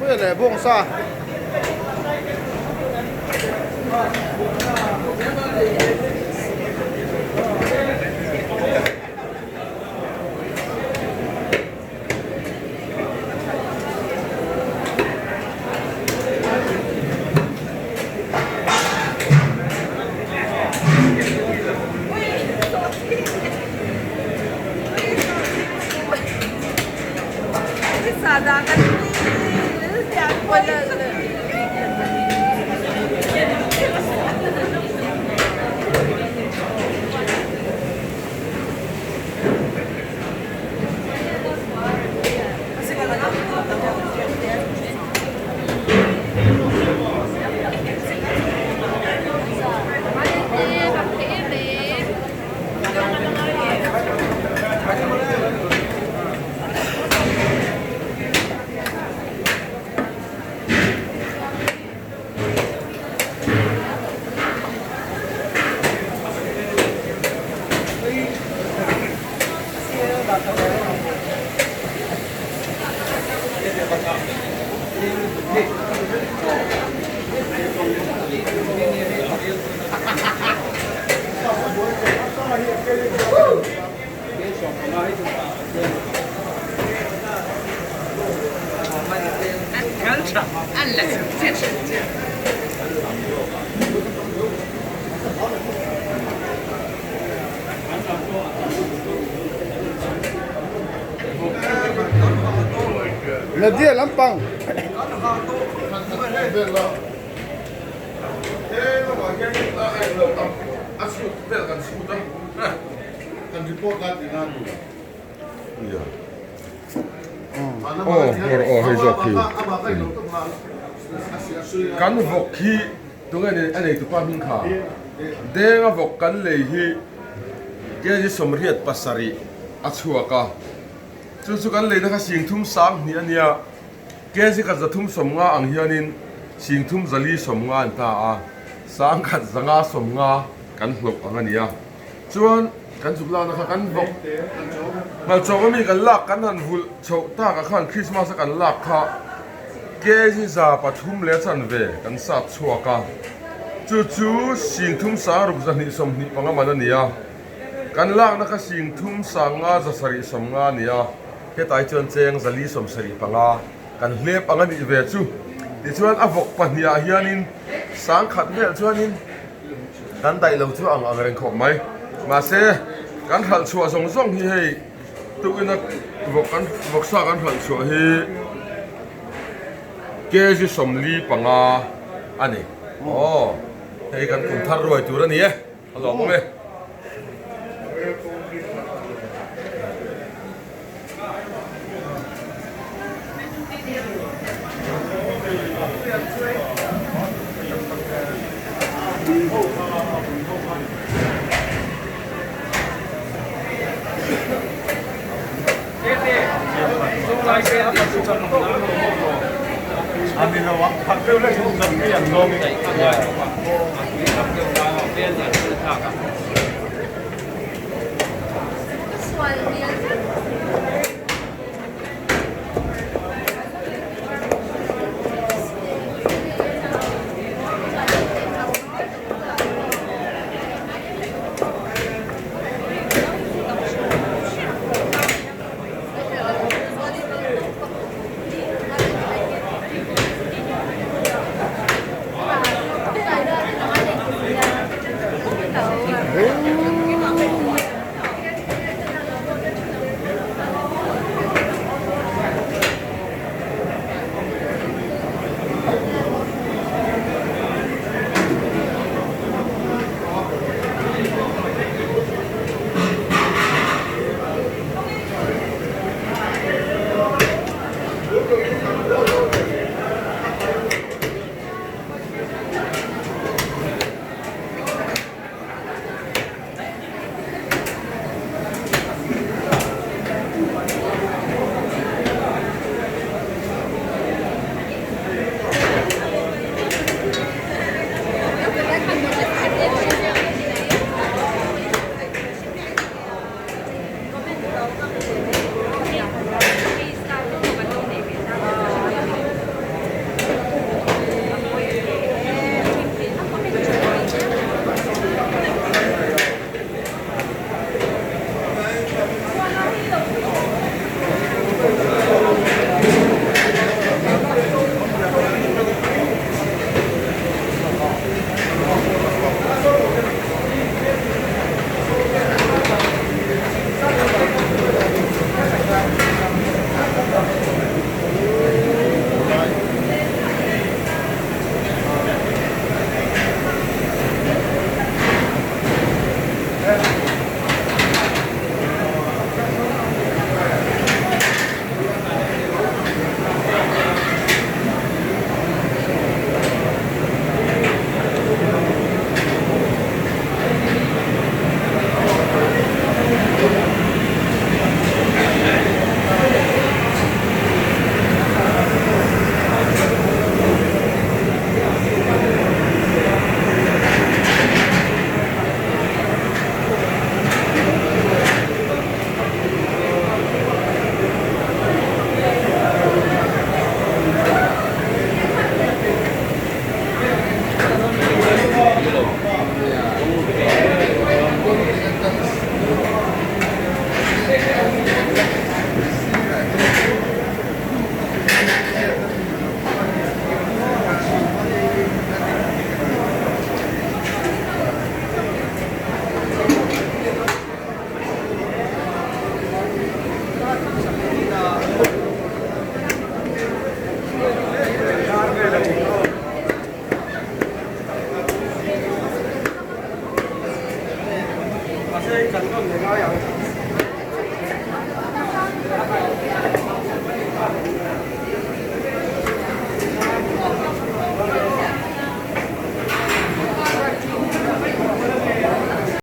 Khawi le bawngsa. Nadia lampang. Kan vawk hi tunge a nei tupa hming kha denga vawk kan lei hi kg 87 a chhuak a chu chu kan leina kha singthum sang hnih a nia kg khat 350 ang hianin singthum 450 an ta a sangkhat 550 kan hlawk ang a ni a. Chuan kan zuk lakna kha kan vawk ngalchawk ami kan lak kan han vulh chhoh takah khan Christmas a kan lak kha kg 300 kan sat chhuak a, chu chu singthum sangruk 225 man a ni a, kan lakna kha singthum sanga 750 a ni a, hetlai chuan cheng 475 kan hlep ang a nih ve chu. Tichuan a vawk pahnihah hianin sangkhat vel chuanin. Kan daih lo chu ang ang reng khawp mai. Mahse, kan hralh chhuah zawng zawng hi hei tukin a vawk kan vawksa kan hralh chhuah hi kg 45 a ni. Aw, hei kan kum thar ruai tur a ni e, a lawmawm e.